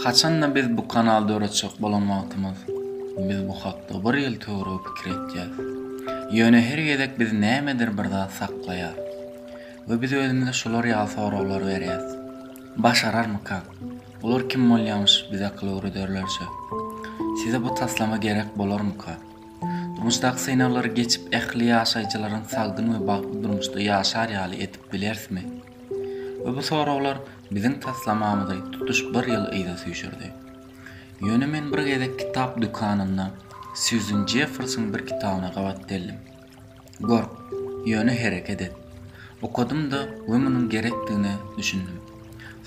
Haçanda biz bu kanal döretjek bolan wagtymyz, biz bu hakda bir ýyl töweregi pikir etýäs. Ýöne her gezek biz nämedir bir zat saklaýar. We biz özümize şular ýaly soraglar berýäs. Başararmykak? Olar kim bolýamyş bize akyl öwrederlerçe? Size bu taslama gerek bolarmyka? Durmuşdaky synaglary geçip ähli ýaşaýjylaryň sagdyn we bagtly durmuşda ýaşar ýaly edip bilerismi? We bu soraglar biziň taslamamyzy tutuş bir ýyl yza süýşürdi. Ýöne men bir gezek kitap dükanynda Sýuzan Jeffersiň bir kitabyna gabat geldim. Gork, ýöne hereket et. Okadym-da we munuň gerekdigine düşündim.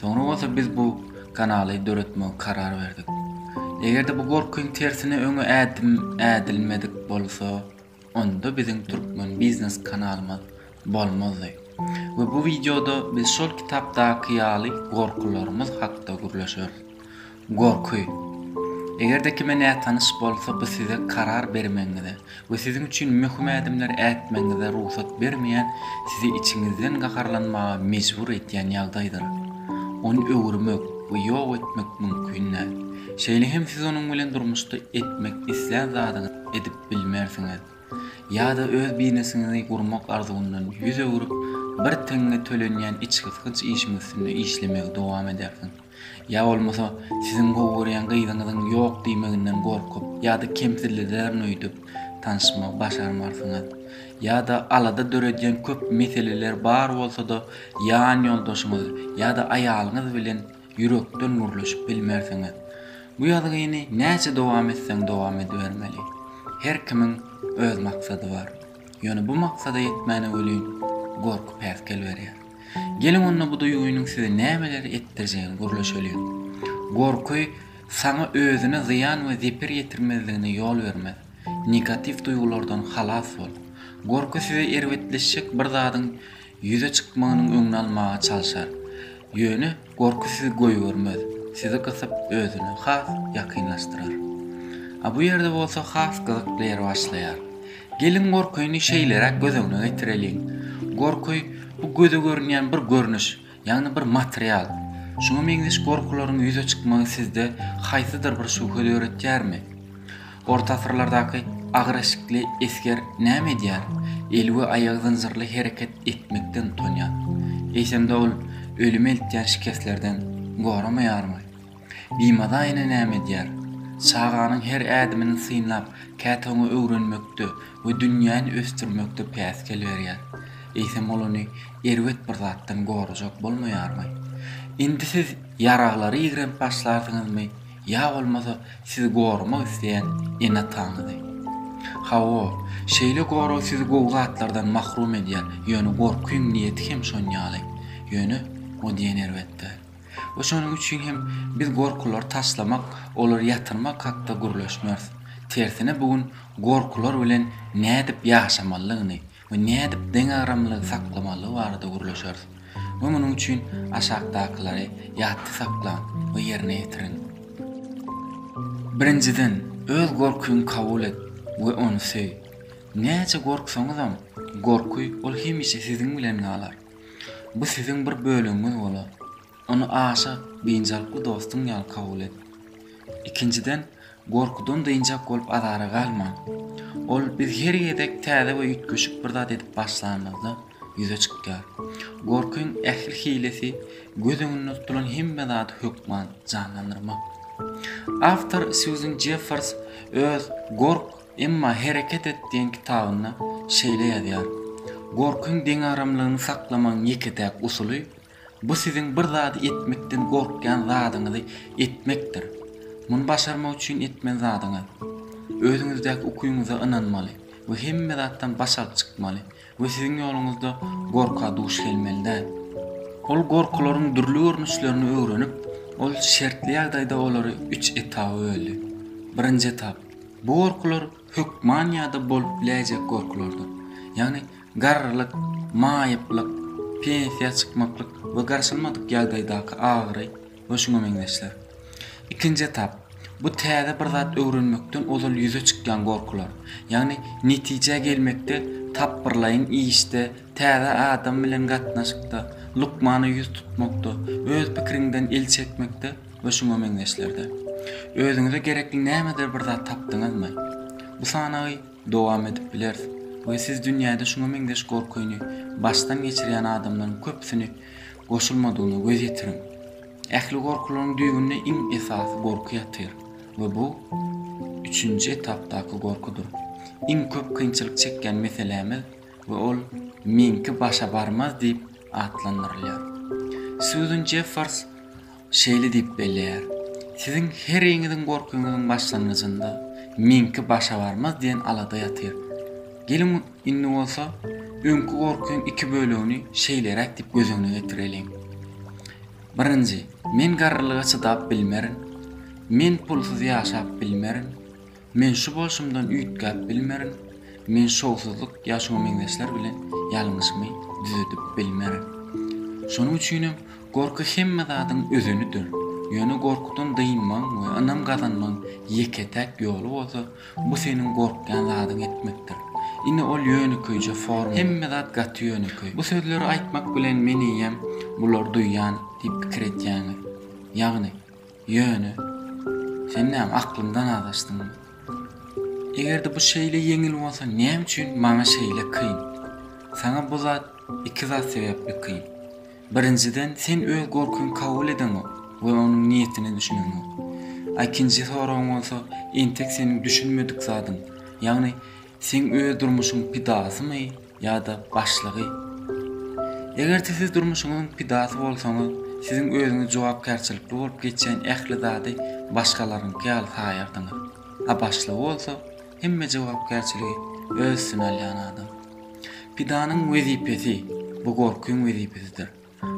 Soňra bolsa biz bu kanaly döretmegi karar berdik. Eger-de bu gorkyň tersine öňe ädim ädilmedik bolsa, onda biziň Türkmen biznes kanalymyz bolmazdy. We bu wideoda biz şol kitapdaky ýaly gorkularymyz hakda gürleşeris. Gorky. Eger-de kime nätanyş bolsa bu size karar bermegiňize we siziň üçin möhüm ädimleri ätmegiňize rugsat bermeýän sizi içiňizden gaharlanmaga mejbur edýän ýagdaýdyr. Ony öwürmek we ýok etmek mümkin däl. Şeýle hem siz onuň bilen durmuşda etmek islän zadyňyzy edip bilmersiňiz. Ýa-da öz biznesiňizi gurmak arzuwyndan ýüz öwrüp, bir teňňe tölenýän içgysgynç işiň üstünde işlemegi dowam edersiň. Ýa bolmasa, siziň gowy görýän gyzyňyzyň ýok diýmeginden gorkup ýa-da kemsidilerin öýdüp, tanyşmagy başarmarsyňyz. Ýa-da alada döredýän köp meseleler bar bolsa-da, ýan ýoldaşyňyz ýa-da aýalyňyz bilen ýürekden gürleşip bilmersiňiz. Bu ýazgyny näçe dowam etseň dowam edibermeli. Her kimiň öz maksady bar. Ýöne bu maksada ýetmäne welin gorky päsgel berýär. Geliň onda bu duýgynyň size nämeleri etdirjegini gürleşeliň. Gorky saňa özüne zyýan we zeper ýetirmezligine ýol bermez. Negatiw duýgulardan halas bol. Gorky size erbetleşjek bir zadyň ýüze çykmagynyň öňüni almaga çalşar. Ýöne gorky sizi goýbermez, sizi gysyp özüne has ýakynlaşdyrar. A bu ýerde bolsa has gyzykly ýer başlaýar. Geliň gorkyny şeýleräk göz öňüne getireliň. Gorky bu göze görünýän bir görnüş, ýagny bir material. Şuňa meňzeş gorkularyň ýüze çykmagy sizde haýsydyr bir şübhe döretýärmi? Orta asyrlardaky agyr eşikli esger näme edýär? Eli we aýagy zynjyrly hereket etmekden utanýar. Eýsem-de ol ölüme eltýän şikeslerden goramaýarmy? Bimaza ene näme edýär? Çaganyň her ädimini synlap, käte oňa öwrenmekde we dünýäni ösdürmekde päsgel berýär. Eýsem ol ony erbet bir zatdan gorajak bolmaýarmy? Indi siz ýaraglary ýigrenip başlarsyňyzmy ýa bolmasa sizi goramak isleýän ene-ataňyzy? Hawa, şeýle gorag sizi gowy zatlardan mahrum edýär, ýöne gorkyň niýeti hem şonýaly. Ýöne o diýen erbet däl. We şonuň üçin hem biz gorkulary taşlamak, olary ýatyrmak hakda gürleşmeris. Tersine bu gün gorkular bilen nädip ýaşamalydygyny we nädip deňagramlylygy saklamalydygy barada gürleşeris. We munuň üçin aşakdakylary ýatda saklaň we ýerine ýetiriň. Birinjiden, öz gorkyňy kabul et we ony söý. Näçe gorksaňyzam, gorky ol hemişe siziň bilen galar. Bu siziň bir bölegiňiz bolar. Ony aşa biynjalykly dostuň ýaly kabul et. Ikinjiden, gorkudan dynjak bolup azara galma. Ol biz her gezek täze we üýtgeşik bir zat edip başlanymyzda ýüze çykýar. Gorkyň ähli hilesi göz öňünde tutulan hemme zady hökman janlandyrmak. Awtor Sýuzan Jeffers öz Gork, Emma hereket et diýen kitabynda şeýle ýazýar, Gorkyň deňagramlygyny saklamagyň ýeke-täk usuly, bu siziň bir zady etmekden gorkýan zadyňyzy etmekdir. Muny başarmak üçin etmeli zadyňyz, özüňizdäki ukybyňyza ynanmaly we hemme zatdan baş alyp çykmaly we siziň ýoluňyzda gorka duş gelmeli däl. Ol gorkularyň dürli görnüşlerini öwrenip, ol şertli ýagdaýda olary üç etaba böldi. Birinji etap. Bu gorkular hökman ýa-da bolup biläýjek gorkulardyr. Ýagny garrylyk, maýyplyk, pensiýa çykmaklyk we garaşylmadyk ýagdaýdaky agyry we şuňa meňzeşler. Ikinji etap, bu täze bir zat öwrenmekden ozal ýüze çykýan gorkular. Ýagny netijä gelmekde, tapgyrlaýyn işde, täze adam bilen gatnaşykda, lukmana ýüz tutmakda, öz pikiriňden el çekmekde. We şuňa meňzeşlerde. Özüňize gerekli nämedir bir zat tapdyňyzmy? Bu sanawy dowam edip bileris we siz dünýäde şuňa meňzeş gorkyny başdan geçirýän adamlaryň köpüsini goşulmadygyna göz ýetiriň. Ähli gorkularyň düýbünde iň esasy gorky ýatyr we bu üçünji etapdaky gorkudyr. Iň köp kynçylyk çekýän meselämiz we ol meňki başa barmaz diýip atlandyrylýar. Susan Jeffers Şeýle diýip belleýär, Siziň heriňiziň gorkyňyzyň başlangyjynda meňki başa barmaz diýen alada ýatyr. Geliň, indi bolsa, öňki gorkyň iki bölegini şeýleräk diýip göz öňüne getireliň. Birinji, men garrylyga çydap bilmerin. Men pulsuz ýaşap bilmerin. Men şu bolşumdan üýtgäp bilmerin, men şowsuzlyk ýa şuňa meňzeşler bilen ýalňyşymy düzedip bilmerin. Şonuň üçinem gorky hemme zadyň özenidir. Ýöne gorkudan dynmagyň we ynam gazanmagyň ýeke-täk ýoly bolsa bu seniň gorkýan zadyňy etmekdir. Ine ol ýönekeýje formula. Hemme zat gaty ýönekeý. Bu sözleri aýtmak bilen men eýýäm bulary duýýan diýip pikir edýäňiz. Ýagny. Ýöne, sen näme aklyňdan azaşdyňmy? Eger-de bu şeýle ýeňil bolsa, näme üçin maňa şeýle kyn? Saňa bu zat iki zat sebäpli kyn. Birinjiden, sen öz gorkyňy kabul edeňok we onuň niýetine düşüneňok. A ikinji soragyň bolsa, entek seniň düşünmedik zadyň, ýagny Seň öz durmuşyň pidasymy ýa-da başlygy? Eger-de siz durmuşyňyzyň pidasy bolsaňyz, siziň özüňiz jogapkärçilikli bolup geçýän ähli zady başgalaryňky ýaly saýardyňyz. A başlygy bolsa, hemme jogapkärçiligi öz üstüne alýan adam. Pidanyň wezipesi, bu gorkyň wezipesidir.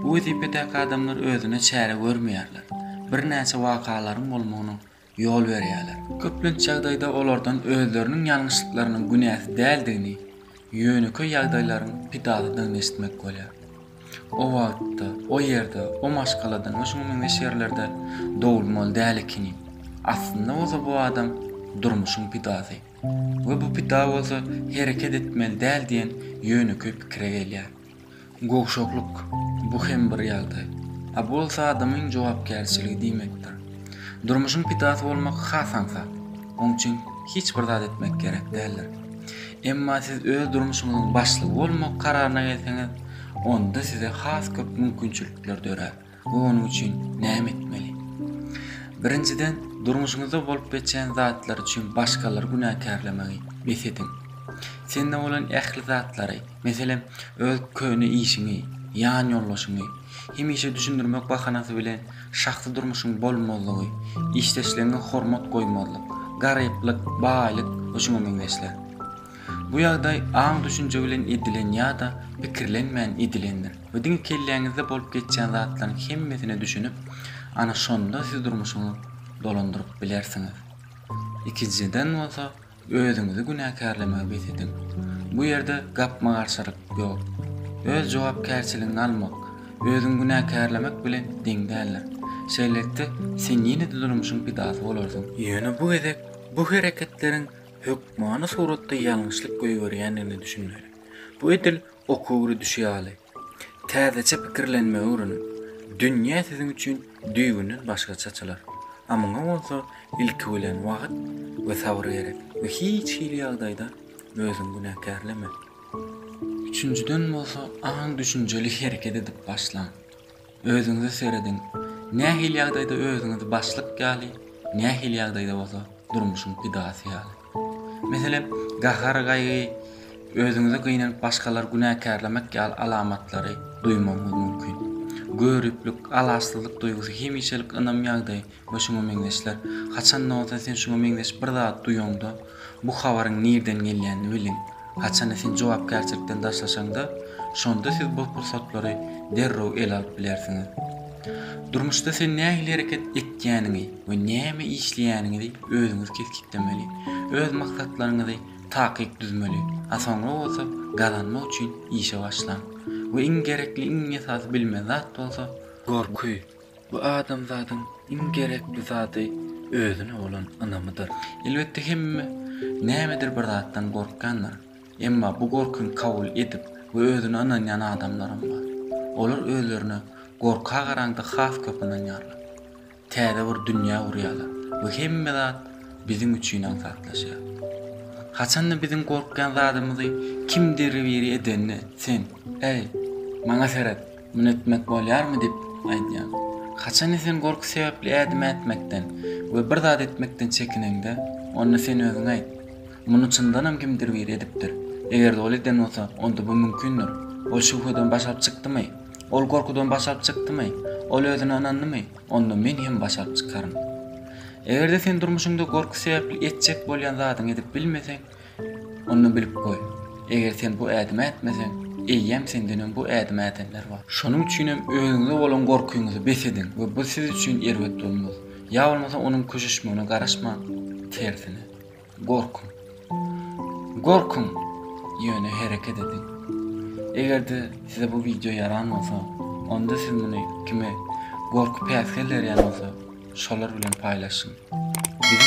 Bu wezipedäki adamlar özüne çäre görmeýärler. Birnäçe wakalaryň bolmagynyň ýol berýärler. Köplenç ýagdaýda olardan özleriniň ýalňyşlyklarynyň günäsi däldigini, ýönekeý ýagdaýlaryň pidasydygyny eşitmek bolýar. O wagtda, o ýerde, o maşgaladan we şuňa meňzeş ýerlerde dogulmaly däl ekeniň. Aslynda bolsa bu adam durmuşyň pidasy we bu pida bolsa hereket etmeli däl diýen ýönekeý pikire gelýär. Gowşaklyk, bu hem bir ýagdaý. A bu bolsa adamyň jogapkärçiligi diýmekdir. Durmuşyň pidasy bolmak has aňsat. Oň üçin hiç bir zat etmek gerek däldir. Emma siz öz durmuşyňyzyň başlygy bolmak kararyna gelseňiz, onda size has köp mümkinçilikler dörär we onuň üçin näme etmeli? Birinjiden, durmuşyňyzda bolup geçýän zatlar üçin başgalary günäkärlemegi bes ediň. Sende bolan ähli zatlary, Meselem, öz köne işiňi, ýan ýoldaşyňy, hemişe düşündirmek bahanasy bilen şahsy durmuşyň bolmazlygy, işdeşleriňe hormat goýmazlyk, garyplyk, baýlyk we şuňa meňzeşler. Bu ýagdaý aň-düşünje bilen edilen ýa-da pikirlenmän edilendir we diňe kelläňizde bolup geçýän zatlaryň hemmesine düşünip, ana şonda siz durmuşyňyzy dolandyryp bilersiňiz. Ikinjiden bolsa, Özüňizi günäkärlemegi bes ediň. Bu ýerde gapma-garşylyk ýok. Öz jogapkärçiligiňi almak, özüňi günäkärlemek bilen deň däldir. Şeýlelikde, sen ýene-de durmuşyň pidasy bolarsyň. Ýöne bu gezek bu hereketleriň hökmany suratda ýalňyşlyk goýberýändigine düşünmeli. Bu edil ok öwredişi ýaly. Täzeçe pikirlenmegi öwreniň. Dünýä siziň üçin düýbünden başgaça açylar. A muňa bolsa ilki bilen wagt we sabyr gerek we hiç hili ýagdaýda özüňi günäkärleme. Üçünjiden bolsa aň-düşünjeli hereket edip başlaň. Özüňize serediň. Nähili ýagdaýda özüňizi başlyk ýaly, nähili ýagdaýda bolsa durmuşyň pidasy ýaly. Meselem, gahar-gaýgy, özüňize gynanyp başgalary günäkärlemek ýaly alamatlary duýmagyňyz mümkin. Göriplik, alaçsyzlyk duýgusy, hemişelik ynam ýagdaýy we şuňa meňzeşler. Haçan-da bolsa sen şuňa meňzeş bir zat duýaňda, bu habaryň nirden gelýänini biliň. Haçanda sen jogapkärçilikden daşlaşaňda, şonda siz bu pursatlary derrew ele alyp bilersiňiz. Durmuşda sen nähili hereket etýäniňi we näme işleýäniňizi özüňiz kesgitlemeli. Öz maksatlaryňyzy takyk düzmeli, a soňra bolsa gazanmak üçin işe başlaň. We iň gerekli, iň esasy bilmeli zat bolsa, gorky. Bu adamzadyň iň gerekli zady özüne bolan ynamydyr. Elbetde hemme nämedir bir zatdan gorkýandyr. Emma bu gorkyny kabul edip we özüne ynanýan adamlaram bar. Olar özlerine gorka garaňda has köp ynanýarlar. täze bir dünýä gurýarlar we hemme zat biziň üçin aňsatlaşýar. Haçanda biziň gorkýan zadymyzy kimdir biri edende, sen, Eý, maňa seret, muny etmek bolýarmy diýip aýdýaň. Haçanda sen gorky sebäpli ädim ätmekden we bir zat etmekden çekineňde, onda sen özüňe aýt, Muny çyndanam kimdir biri edipdir. Eger-de ol eden bolsa, onda bu mümkindir. Ol şübheden baş alyp çykdymy? Ol gorkudan baş alyp çykdymy? Ol özüne ynandymy? Onda men hem baş alyp çykaryn. Eger-de sen durmuşyňda gorky sebäpli etjek bolýan zadyňy edip bilmeseň, onda bilip goý, eger sen bu ädimi ätmeseň, eýýäm senden öň bu ädimi ädenler bar. Şonuň üçin hem özüňize bolan gorkyňyzy bes ediň we bu siz üçin erbet bolmaz. Ýa bolmasa onuň köşeşmegine garaşmaň, tersine. Gorkuň. Gorkuň, ýöne hereket ediň. Eger-de size bu wideo ýaran bolsa, onda siz muny kime gorky päsgel berýän bolsa, şolar bilen paýlaşyň. Biziň.